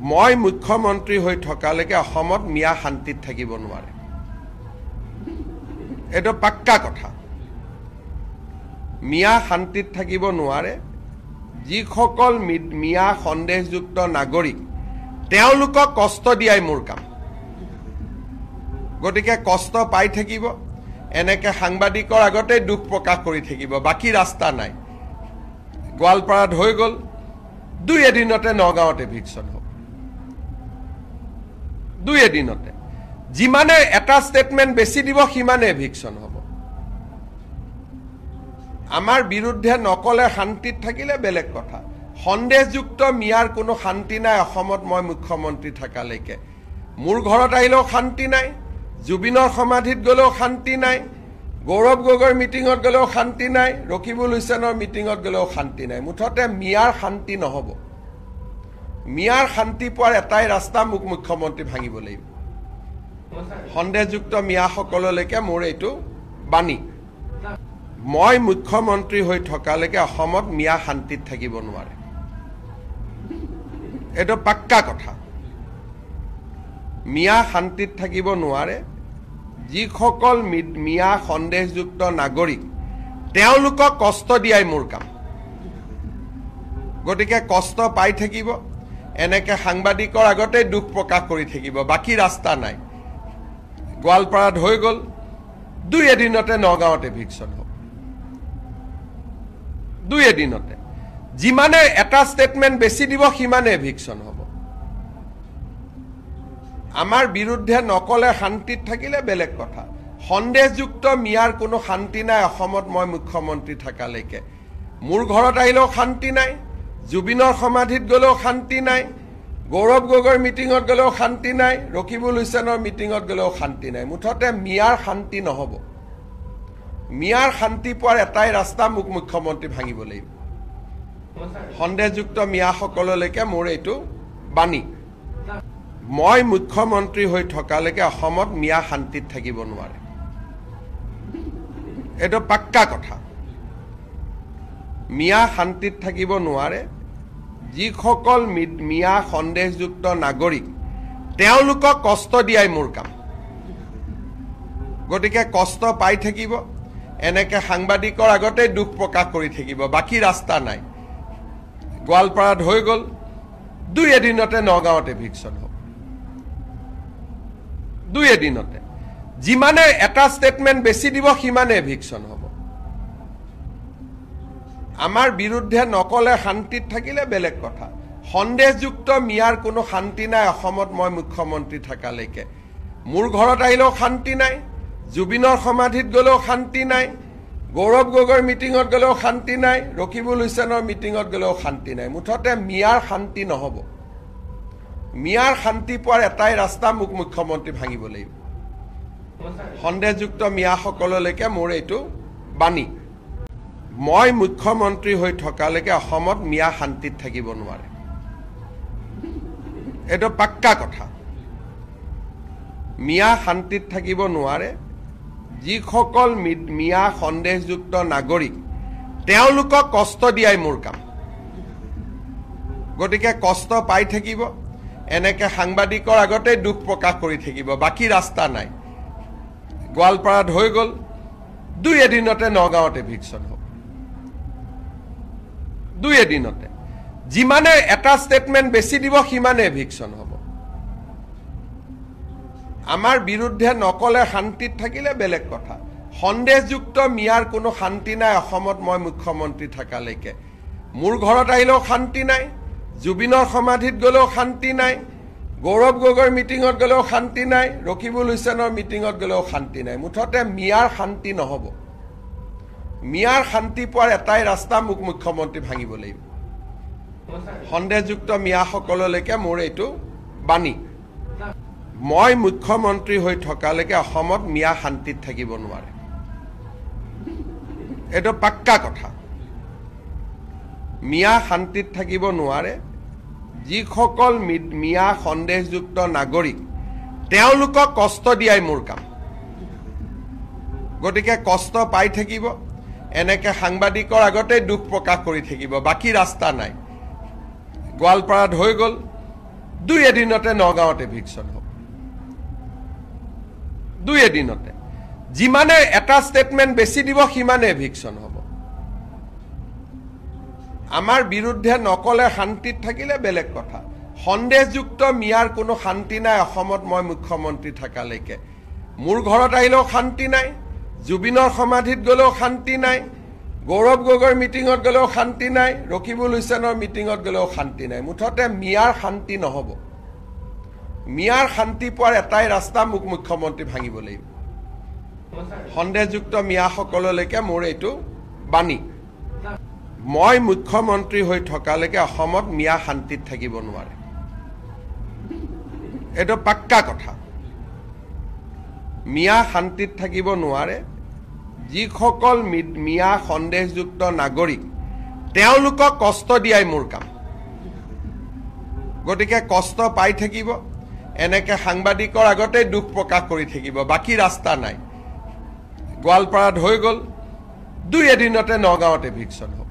মই মুখ্যমন্ত্ৰী হৈ থকালৈকে অসমত মিয়া শান্তিত থাকিব নোৱাৰে, এইটো পাক্কা কথা। মিয়া শান্তিত থাকিব নোৱাৰে। যিসকল মিয়া সন্দেহযুক্ত নাগৰিক, তেওঁলোকক কষ্ট দিয়াই মোৰ কাম। গতিকে কষ্ট পাই থাকিব, এনেকে সাংবাদিকৰ আগতে দুখ প্ৰকাশ কৰি থাকিব, বাকী ৰাস্তা নাই। গোৱালপাৰাত হৈ গ'ল, দুই এদিনতে নগাঁৱত এভিকশ্যন হ'ব, দুই এদিনতে। যিমানে এটা ষ্টেটমেণ্ট বেছি দিব সিমানে এভিকশ্যন হ'ব। আমাৰ বিৰুদ্ধে নকলে শান্তিত থাকিলে বেলেগ কথা। সন্দেহযুক্ত মিয়াৰ কোনো শান্তি নাই অসমত মই মুখ্যমন্ত্ৰী থকালৈকে। মোৰ ঘৰত আহিলেও শান্তি নাই, জুবিনৰ সমাধিত গ'লেও শান্তি নাই, গৌৰৱ গগৈৰ মিটিঙত গ'লেও শান্তি নাই, ৰকিবুল হুছেইনৰ মিটিঙত গ'লেও শান্তি নাই। মুঠতে মিয়াৰ শান্তি নহ'ব। মিয়াৰ শান্তি পোৱাৰ এটাই ৰাস্তা, মোক মুখ্যমন্ত্ৰী ভাঙিব লাগিব। সন্দেহযুক্ত মিয়াসকললৈকে মোৰ এইটো বাণী। মই মুখ্যমন্ত্ৰী হৈ থকালৈকে অসমত মিয়া শান্তিত থাকিব নোৱাৰে, এইটো পাক্কা কথা। মিয়া শান্তিত থাকিব নোৱাৰে। যিসকল মিয়া সন্দেহযুক্ত নাগৰিক, তেওঁলোকক কষ্ট দিয়াই মোৰ কাম। গতিকে কষ্ট পাই থাকিব, এনেকে সাংবাদিকৰ আগতে দুখ প্ৰকাশ কৰি থাকিব, বাকী ৰাস্তা নাই। গোৱালপাৰাত হৈ গ'ল, দুই এদিনতে নগাঁৱত এভিকশ্যন হ'ব, দুই এদিনতে। যিমানে এটা ষ্টেটমেণ্ট বেছি দিব সিমানে এভিকশ্যন হ'ব। আমাৰ বিৰুদ্ধে নকলে শান্তিত থাকিলে বেলেগ কথা। সন্দেহযুক্ত মিয়াৰ কোনো শান্তি নাই অসমত মই মুখ্যমন্ত্ৰী থকালৈকে। মোৰ ঘৰত আহিলেও শান্তি নাই, জুবিনৰ সমাধিত গ'লেও শান্তি নাই, গৌৰৱ গগৈৰ মিটিঙত গ'লেও শান্তি নাই, ৰকিবুল হুছেইনৰ মিটিঙত গ'লেও শান্তি নাই। মুঠতে মিয়াৰ শান্তি নহ'ব। মিয়াৰ শান্তি পোৱাৰ এটাই ৰাস্তা, মোক মুখ্যমন্ত্ৰী ভাঙিব লাগিব। সন্দেহযুক্ত মিয়াসকললৈকে মোৰ এইটো বাণী। মই মুখ্যমন্ত্ৰী হৈ থকালৈকে অসমত মিয়া শান্তিত থাকিব নোৱাৰে, এইটো পাক্কা কথা। মিয়া শান্তিত থাকিব নোৱাৰে। যিসকল মিয়া সন্দেহযুক্ত নাগৰিক, তেওঁলোকক কষ্ট দিয়াই মোৰ কাম। গতিকে কষ্ট পাই থাকিব, এনেকে সাংবাদিকৰ আগতে দুখ প্ৰকাশ কৰি থাকিব, বাকী ৰাস্তা নাই। গোৱালপাৰাত হৈ গ'ল, দুই এদিনতে নগাঁৱত এভিকশ্যন হ'ব, দুই এদিনতে। যিমানে এটা ষ্টেটমেণ্ট বেছি দিব সিমানে এভিকশ্যন হ'ব। আমাৰ বিৰুদ্ধে নকলে শান্তিত থাকিলে বেলেগ কথা। সন্দেহযুক্ত মিয়াৰ কোনো শান্তি নাই অসমত মই মুখ্যমন্ত্ৰী থকালৈকে। মোৰ ঘৰত আহিলেও শান্তি নাই, জুবিনৰ সমাধিত গ'লেও শান্তি নাই, গৌৰৱ গগৈৰ মিটিঙত গ'লেও শান্তি নাই, ৰকিবুল হুছেইনৰ মিটিঙত গ'লেও শান্তি নাই। মুঠতে মিয়াৰ শান্তি নহ'ব। মিয়াৰ শান্তি পোৱাৰ এটাই ৰাস্তা, মোক মুখ্যমন্ত্ৰী ভাঙিব লাগিব। সন্দেহযুক্ত মিয়াসকললৈকে মোৰ এইটো বাণী। মই মুখ্যমন্ত্ৰী হৈ থকালৈকে অসমত মিয়া শান্তিত থাকিব নোৱাৰে, এইটো পাক্কা কথা। মিয়া শান্তিত থাকিব নোৱাৰে। যিসকল মিয়া সন্দেহযুক্ত নাগৰিক, তেওঁলোকক কষ্ট দিয়াই মোৰ কাম। গতিকে কষ্ট পাই থাকিব, এনেকে সাংবাদিকৰ আগতে দুখ প্ৰকাশ কৰি থাকিব, বাকী ৰাস্তা নাই। গোৱালপাৰাত হৈ গ'ল, দুই এদিনতে নগাঁৱত এভিকশ্যন হ'ব, দুই এদিনতে। যিমানে এটা ষ্টেটমেণ্ট বেছি দিব সিমানে এভিকশ্যন হ'ব। আমাৰ বিৰুদ্ধে নকলে শান্তিত থাকিলে বেলেগ কথা। সন্দেহযুক্ত মিয়াৰ কোনো শান্তি নাই অসমত মই মুখ্যমন্ত্ৰী থকালৈকে। মোৰ ঘৰত আহিলেও শান্তি নাই, জুবিনৰ সমাধিত গ'লেও শান্তি নাই, গৌৰৱ গগৈৰ মিটিঙত গ'লেও শান্তি নাই, ৰকিবুল হুছেইনৰ মিটিঙত গ'লেও শান্তি নাই। মুঠতে মিয়াৰ শান্তি নহ'ব। মিয়াৰ শান্তি পোৱাৰ এটাই ৰাস্তা, মোক মুখ্যমন্ত্ৰী ভাঙিব লাগিব। সন্দেহযুক্ত মিয়াসকললৈকে মোৰ এইটো বাণী। মই মুখ্যমন্ত্ৰী হৈ থকালৈকে অসমত মিয়া শান্তিত থাকিব নোৱাৰে, এইটো পাক্কা কথা। মিয়া শান্তিত থাকিব নোৱাৰে। যিসকল মিয়া সন্দেহযুক্ত নাগৰিক, তেওঁলোকক কষ্ট দিয়াই মোৰ কাম। গতিকে কষ্ট পাই থাকিব, এনেকে সাংবাদিকৰ আগতে দুখ প্ৰকাশ কৰি থাকিব, বাকী ৰাস্তা নাই। গোৱালপাৰাত হৈ গ'ল, দুই এদিনতে নগাঁৱত এভিকশ্যন হ'ব। দুই এদিনতে যিমানে এটা ষ্টেটমেণ্ট বেছি দিব সিমানে এভিকশ্যন হ'ব। আমাৰ বিৰুদ্ধে নকলে শান্তিত থাকিলে বেলেগ কথা। সন্দেহযুক্ত মিয়াৰ কোনো শান্তি নাই অসমত মই মুখ্যমন্ত্ৰী থকালৈকে। মোৰ ঘৰত আহিলেও শান্তি নাই, জুবিনৰ সমাধিত গ'লেও শান্তি নাই, গৌৰৱ গগৈৰ মিটিঙত গ'লেও শান্তি নাই, ৰকিবুল হুছেইনৰ মিটিঙত গ'লেও শান্তি নাই। মুঠতে মিয়াৰ শান্তি নহ'ব। মিয়াৰ শান্তি পোৱাৰ এটাই ৰাস্তা, মোক মুখ্যমন্ত্ৰী ভাঙিব লাগিব। সন্দেহযুক্ত মিয়াসকললৈকে মোৰ এইটো বাণী। মই মুখ্যমন্ত্ৰী হৈ থকালৈকে অসমত মিয়া শান্তিত থাকিব নোৱাৰে, এইটো পাক্কা কথা। মিয়া শান্তিত থাকিব নোৱাৰে। যিসকল মিয়া সন্দেহযুক্ত নাগৰিক, তেওঁলোকক কষ্ট দিয়াই মোৰ কাম। গতিকে কষ্ট পাই থাকিব, এনেকে সাংবাদিকৰ আগতে দুখ প্ৰকাশ কৰি থাকিব, বাকী ৰাস্তা নাই। গোৱালপাৰাত হৈ গ'ল, দুই এদিনতে নগাঁৱত এভিকশ্যন হ'ব।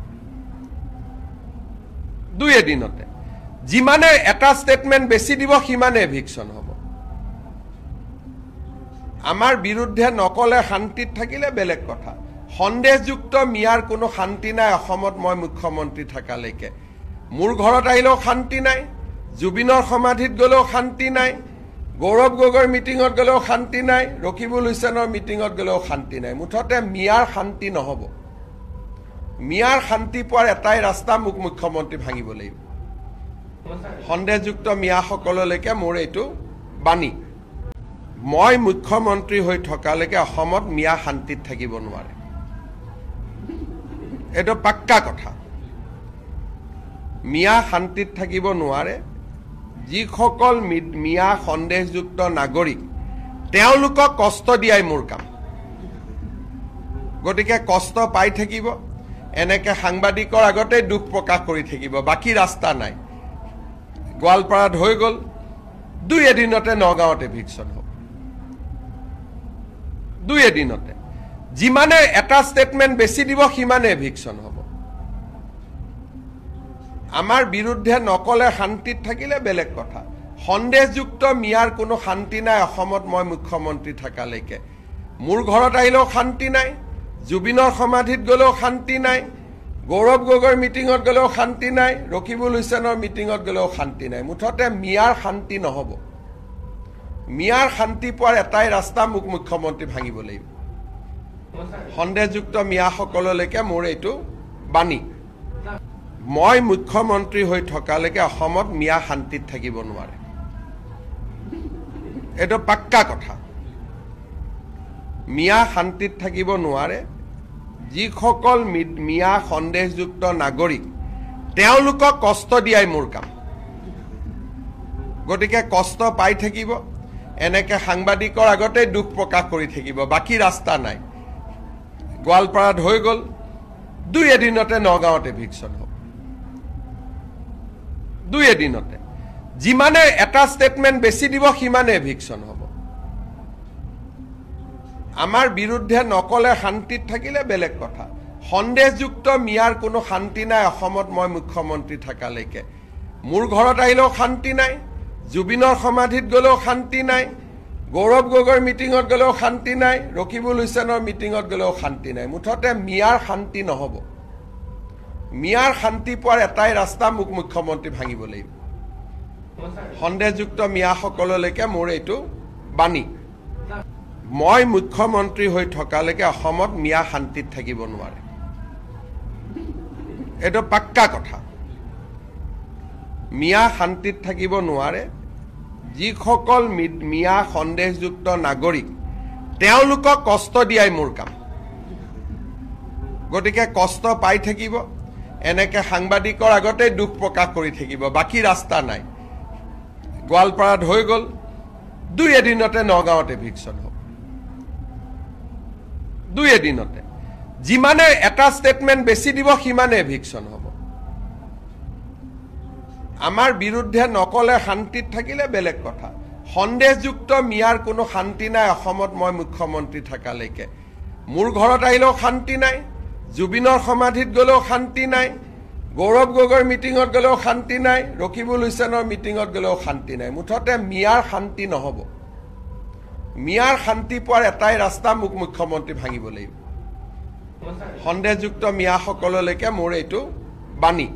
দুই এদিনতে যিমানে এটা ষ্টেটমেণ্ট বেছি দিব সিমানে এভিকশ্যন হ'ব। আমাৰ বিৰুদ্ধে নকলে শান্তিত থাকিলে বেলেগ কথা। সন্দেহযুক্ত মিয়াৰ কোনো শান্তি নাই অসমত মই মুখ্যমন্ত্ৰী থকালৈকে। মোৰ ঘৰত আহিলেও শান্তি নাই, জুবিনৰ সমাধিত গ'লেও শান্তি নাই, গৌৰৱ গগৈৰ মিটিঙত গ'লেও শান্তি নাই, ৰকিবুল হুছেইনৰ মিটিঙত গ'লেও শান্তি নাই। মুঠতে মিয়াৰ শান্তি নহ'ব। মিয়াৰ শান্তি পোৱাৰ এটাই ৰাস্তা, মোক মুখ্যমন্ত্ৰী ভাঙিব লাগিব। সন্দেহযুক্ত মিয়াসকললৈকে মোৰ এইটো বাণী। মই মুখ্যমন্ত্ৰী হৈ থকালৈকে অসমত মিয়া শান্তিত থাকিব নোৱাৰে, এইটো পাক্কা কথা। মিয়া শান্তিত থাকিব নোৱাৰে। যিসকল মিয়া সন্দেহযুক্ত নাগৰিক, তেওঁলোকক কষ্ট দিয়াই মোৰ কাম। গতিকে কষ্ট পাই থাকিব, এনেকে সাংবাদিকৰ আগতে দুখ প্ৰকাশ কৰি থাকিব, বাকী ৰাস্তা নাই। গোৱালপাৰাত হৈ গ'ল, দুই এদিনতে নগাঁৱত এভিকশ্যন হ'ব। দুই এদিনতে যিমানে এটা ষ্টেটমেণ্ট বেছি দিব সিমানে এভিকশ্যন হ'ব। আমাৰ বিৰুদ্ধে নকলে শান্তিত থাকিলে বেলেগ কথা। সন্দেহযুক্ত মিয়াৰ কোনো শান্তি নাই অসমত মই মুখ্যমন্ত্ৰী থকালৈকে। মোৰ ঘৰত আহিলেও শান্তি নাই, জুবিনৰ সমাধিত গ'লেও শান্তি নাই, গৌৰৱ গগৈৰ মিটিঙত গ'লেও শান্তি নাই, ৰকিবুল হুছেইনৰ মিটিঙত গ'লেও শান্তি নাই। মুঠতে মিয়াৰ শান্তি নহ'ব। মিয়াৰ শান্তি পোৱাৰ এটাই ৰাস্তা, মোক মুখ্যমন্ত্ৰী ভাঙিব লাগিব। সন্দেহযুক্ত মিয়াসকললৈকে মোৰ এইটো বাণী। মই মুখ্যমন্ত্ৰী হৈ থকালৈকে অসমত মিয়া শান্তিত থাকিব নোৱাৰে, এইটো পাক্কা কথা। মিয়া শান্তিত থাকিব নোৱাৰে। যিসকল মিয়া সন্দেহযুক্ত নাগৰিক, তেওঁলোকক কষ্ট দিয়াই মোৰ কাম। গতিকে কষ্ট পাই থাকিব, এনেকে সাংবাদিকৰ আগতে দুখ প্ৰকাশ কৰি থাকিব, বাকী ৰাস্তা নাই। গোৱালপাৰাত হৈ গ'ল, দুই এদিনতে নগাঁৱত এভিকশ্যন হ'ব। দুই এদিনতে যিমানে এটা ষ্টেটমেণ্ট বেছি দিব সিমানে এভিকশ্যন হ'ব। আমাৰ বিৰুদ্ধে নকলে শান্তিত থাকিলে বেলেগ কথা। সন্দেহযুক্ত মিয়াৰ কোনো শান্তি নাই অসমত মই মুখ্যমন্ত্ৰী থকালৈকে। মোৰ ঘৰত আহিলেও শান্তি নাই, জুবিনৰ সমাধিত গ'লেও শান্তি নাই, গৌৰৱ গগৈৰ মিটিঙত গ'লেও শান্তি নাই, ৰকিবুল হুছেইনৰ মিটিঙত গ'লেও শান্তি নাই। মুঠতে মিয়াৰ শান্তি নহ'ব। মিয়াৰ শান্তি পোৱাৰ এটাই ৰাস্তা, মোক মুখ্যমন্ত্ৰী ভাঙিব লাগিব। সন্দেহযুক্ত মিয়াসকললৈকে মোৰ এইটো বাণী। মই মুখ্যমন্ত্ৰী হৈ থকালৈকে অসমত মিয়া শান্তিত থাকিব নোৱাৰে, এইটো পাক্কা কথা। মিয়া শান্তিত থাকিব নোৱাৰে। যিসকল মিয়া সন্দেহযুক্ত নাগৰিক, তেওঁলোকক কষ্ট দিয়াই মোৰ কাম। গতিকে কষ্ট পাই থাকিব, এনেকে সাংবাদিকৰ আগতে দুখ প্ৰকাশ কৰি থাকিব, বাকী ৰাস্তা নাই। গোৱালপাৰাত হৈ গ'ল, দুই এদিনতে নগাঁৱত এভিকশ্যন হ'ব। দুই এদিনতে যিমানে এটা ষ্টেটমেণ্ট বেছি দিব সিমানে এভিকশ্যন হ'ব। আমাৰ বিৰুদ্ধে নকলে শান্তিত থাকিলে বেলেগ কথা। সন্দেহযুক্ত মিয়াৰ কোনো শান্তি নাই অসমত মই মুখ্যমন্ত্ৰী থকালৈকে। মোৰ ঘৰত আহিলেও শান্তি নাই, জুবিনৰ সমাধিত গ'লেও শান্তি নাই, গৌৰৱ গগৈৰ মিটিঙত গ'লেও শান্তি নাই, ৰকিবুল হুছেইনৰ মিটিঙত গ'লেও শান্তি নাই। মুঠতে মিয়াৰ শান্তি নহ'ব। মিয়াৰ শান্তি পোৱাৰ এটাই ৰাস্তা, মোক মুখ্যমন্ত্ৰী ভাঙিব লাগিব। সন্দেহযুক্ত মিয়াসকললৈকে মোৰ এইটো বাণী।